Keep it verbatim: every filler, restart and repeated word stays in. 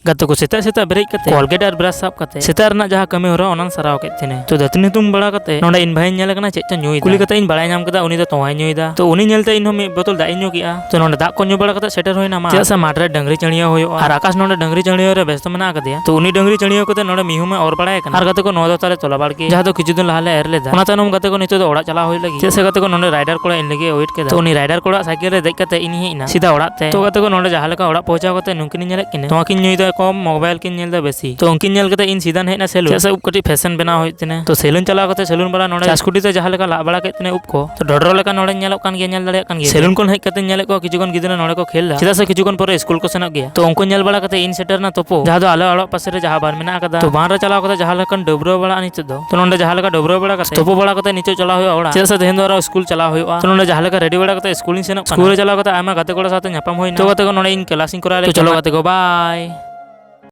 ᱜᱟᱛᱮ ᱠᱚ ᱥᱮᱛᱟᱜ ᱥᱮᱛᱟᱜ ᱵᱮᱨᱮᱫ ᱠᱟᱛᱮ Colgate ᱟᱨ brush ᱥᱟᱵ ᱠᱟᱛᱮ ᱥᱮᱛᱟᱜ ᱨᱮᱱᱟᱜ ᱡᱟᱦᱟᱸ ᱠᱟᱹᱢᱤ ᱦᱚᱨᱟ ᱚᱱᱟᱧ ᱥᱟᱨᱟᱣ ᱠᱮᱫ ᱛᱤᱧᱟᱹ᱾ ᱛᱚ ᱫᱟᱹᱛᱟᱹᱱᱤ ᱦᱩᱛᱩᱢ ᱵᱟᱲᱟ ᱠᱟᱛᱮ ᱱᱚᱰᱮ ᱤᱧ ᱵᱷᱟᱭᱤᱧ ᱧᱮᱞᱮ ᱠᱟᱱᱟ ᱪᱮᱫ ᱪᱚ ᱧᱩᱭ ᱠᱩᱞᱤ ᱠᱟᱛᱮ ᱤᱧ ᱵᱟᱲᱟᱭ ᱧᱟᱢ ᱠᱮᱫᱟ ᱩᱱᱤ ᱫᱚ ᱛᱚᱣᱟᱭ ᱧᱩᱭ ᱫᱟ᱾ ᱛᱚ ᱩᱱᱤ ᱧᱮᱞᱛᱮ ᱤᱧ ᱦᱚᱸ ᱢᱤᱫ ᱵᱳᱛᱚᱞ ᱫᱟᱜ ᱤᱧ ᱧᱩ ᱠᱮᱫᱟ᱾ ᱛᱚ ᱱᱚᱰᱮ ᱫᱟᱜ ᱠᱚ ᱧᱩ ᱵᱟᱲᱟ ᱠᱟᱛᱮ ᱥᱮᱴᱮᱨ ᱦᱩᱭᱱᱟ ᱢᱟᱴᱷ᱾ ᱪᱮᱫᱟᱜ ᱥᱮ ᱢᱟᱴᱷ ᱨᱮ ᱰᱟᱹᱝᱨᱤ ᱪᱟᱹᱲᱭᱟᱹᱣ ᱦᱩᱭᱩᱜᱼᱟ ᱟᱨ ᱟᱠᱟᱥ ᱱᱚᱰᱮ ᱰᱟᱹᱝᱨᱤ ᱪᱟᱹᱲᱭᱟᱹᱣ ᱨᱮ ᱵᱮᱥᱛᱚ ᱢᱮᱱᱟᱜ ᱟᱠᱟᱫᱮᱭᱟ᱾ ᱛᱚ ᱩᱱᱤ ᱰᱟᱹᱝᱨᱤ ᱪᱟᱹᱲᱭᱟᱹᱣ ᱠᱟᱛᱮ ᱱᱚᱰᱮ ᱢᱤᱦᱩ ᱢᱮ ᱚᱨ ᱵᱟᱲᱟᱭ ᱠᱟᱱᱟ ᱟᱨ ᱜᱟᱛᱮ ᱠᱚ ᱱᱚᱣᱟ ᱫᱚ ᱛᱟᱞᱮ ᱛᱚᱞᱟ ᱵᱟᱲᱜᱮ, ᱡᱟᱦᱟᱸ ᱫᱚ ᱠᱤᱪᱷᱩ ᱫᱤᱱ ᱞᱟᱦᱟ ᱞᱮ ᱮᱨ ᱞᱮᱫᱟ᱾ ᱚᱱᱟ ᱛᱟᱭᱱᱚᱢ ᱜᱟᱛᱮ ᱠᱚ ᱱᱤᱛᱚᱜ ᱫᱚ ᱚᱲᱟᱜ ᱪᱟᱞᱟᱣ ᱦᱩᱭᱩᱜ ᱞᱟᱹᱜᱤᱫ᱾ ᱪᱮᱫᱟᱜ ᱥᱮ ᱜᱟᱛᱮ ᱠᱚ ᱱᱚᱰᱮ rider ᱠᱚᱲᱟ ᱤᱧ ᱞᱟᱹᱜᱤᱫ ᱮ wait ᱠᱮᱫᱟ᱾ ᱛᱚ ᱩᱱᱤ rider ᱠᱚᱲᱟ ᱥᱟᱭᱠᱮᱞ ᱨᱮ ᱫᱮᱡ ᱠᱟᱛᱮ ᱤᱧ ᱦᱮᱡ ᱮᱱᱟ ᱥᱤᱫᱟ ᱚᱲᱟᱜ ᱛᱮ᱾ ᱛᱚ ᱜᱟᱛᱮ ᱠᱚ ᱱᱚᱰᱮ ᱡᱟᱦᱟᱸ ᱞᱮᱠᱟ ᱚᱲᱟᱜ ᱯᱳᱣᱪᱷᱟᱣ ᱠᱟᱛᱮ ᱱᱩᱠᱤᱱ ᱤᱧ ᱧᱮᱞᱮᱫ ᱠᱤᱱᱟ, ᱱᱚᱣᱟ ᱠᱤᱱ ᱧᱩᱭ ᱫᱟ ᱠᱚᱢ, mobile ᱠᱤᱱ ᱧᱮᱞ ᱫᱟ ᱵᱮᱥᱤ᱾ ᱛᱚ ᱩᱱᱠᱤᱱ ᱧᱮᱞ ᱠᱟᱛᱮ ᱤᱧ ᱥᱤᱫᱟᱧ ᱦᱮᱡ ᱮᱱᱟ salon᱾ ᱪᱮᱫᱟᱜ ᱥᱮ ᱩᱵ ᱠᱟᱹᱴᱤᱡ fashion ᱵᱮᱱᱟᱣ ᱦᱩᱭᱩᱜ ᱛᱤᱧᱟᱹ᱾ ᱛᱚ salon ᱪᱟᱞᱟᱣ ᱠᱟᱛᱮ salon ᱵᱟᱞᱟ ᱱᱚᱰᱮ ᱪᱟᱥ ᱠᱩᱰᱤ ᱛᱮ ᱡᱟᱦᱟᱸ ᱞᱮᱠᱟ ᱞᱟᱜ ᱵᱟᱲᱟ ᱠᱮᱫ ᱛᱤᱧᱟᱹ ᱩᱵ ᱠᱚ, ᱛᱚ ᱰᱚᱰᱨᱚ ᱞᱮᱠᱟ ᱱᱚᱰᱮ ᱧᱮᱞᱚᱜ ᱠᱟᱱ ᱜᱮᱭᱟ, ᱧᱮᱞ ᱫᱟᱲᱮᱭᱟᱜ ᱠᱟᱱ ᱜᱮᱭᱟ᱾ salon ᱠᱷᱚᱱ ᱦᱮᱡ ᱠᱟᱛᱮ ᱧᱮᱞᱮᱫ ᱠᱚᱣᱟ ᱠᱤᱪᱷᱩ ᱜᱟᱱ ᱜᱤᱫᱽᱨᱟᱹ ᱱᱚᱰᱮ ᱠᱚ ᱠᱷᱮᱞ ᱫᱟ, ᱪᱮᱫᱟᱜ ᱥᱮ ᱠᱤᱪᱷᱩ ᱠᱷᱚᱱ ᱯᱚᱨᱮ ᱥᱠᱩᱞ ᱠᱚ ᱥᱮᱱᱚᱜ ᱜᱮᱭᱟ᱾ ᱛᱚ ᱩᱱᱠᱩ ᱧᱮᱞ ᱵᱟᱲᱟ ᱠᱟᱛᱮ ᱤᱧ ᱥᱮᱴᱮᱨ ᱮᱱᱟ ᱛᱳᱯᱳ, ᱡᱟᱦᱟᱸ ᱫᱚ ᱟᱞᱮ ᱚᱲᱟᱜ ᱯᱟᱥᱮ ᱨᱮ ᱡᱟᱦᱟᱸ ᱵᱟᱨ ᱢᱮᱱᱟᱜ ᱟᱠᱟᱫᱟ᱾ ᱛᱚ ᱵᱟᱨ ᱨᱮ ᱪᱟᱞᱟᱣ ᱠᱟᱛᱮ ᱡᱟᱦᱟᱸ ᱞᱮᱠᱟᱱ ᱰᱟᱹᱵᱽᱨᱟᱹᱣ ᱵᱟᱲᱟᱜᱼᱟ ᱱᱤᱛᱚᱜ ᱫᱚ, ᱛᱚ ᱱᱚᱰᱮ ᱡᱟᱦᱟᱸ ᱞᱮᱠᱟ ᱰᱟᱹᱵᱽᱨᱟᱹᱣ ᱵᱟᱲᱟ ᱠᱟᱛᱮ ᱛᱳᱯᱳ ᱵᱟᱲᱟ ᱠᱟᱛᱮ ᱱᱤᱛᱚᱜ ᱪᱟᱞᱟᱣ ᱦᱩᱭᱩᱜᱼᱟ ᱚᱲᱟᱜ, ᱪᱮᱫᱟᱜ ᱥᱮ ᱛᱮᱦᱮᱧ ᱫᱚ ᱟᱨᱚ ᱥᱠᱩᱞ ᱪᱟᱞᱟᱣ ᱦᱩᱭᱩᱜᱼᱟ᱾ ᱛᱚ ᱱᱚᱰᱮ ᱡᱟᱦᱟᱸ ᱞᱮᱠᱟ ready ᱵᱟᱲᱟ ᱠᱟᱛᱮ ᱥᱠᱩᱞ ᱤᱧ ᱥᱮᱱᱚᱜ ᱠᱟᱱᱟ᱾ ᱥᱠᱩᱞ ᱨᱮ ᱪᱟᱞᱟᱣ ᱠᱟᱛᱮ ᱟᱭᱢᱟ ᱜᱟᱛᱮ ᱠᱚᱲᱟ ᱥᱟᱶᱛᱮ ᱧᱟᱯᱟᱢ ᱦᱩᱭᱱᱟ᱾ ᱛᱚ ᱜᱟᱛᱮ ᱠᱚ ᱱᱚᱰᱮ ᱤᱧ class ᱤᱧ ᱠᱚᱨᱟᱣ ᱞᱮᱫ ᱪᱚᱞᱚ ᱜᱟᱛᱮ ᱠᱚ, bye᱾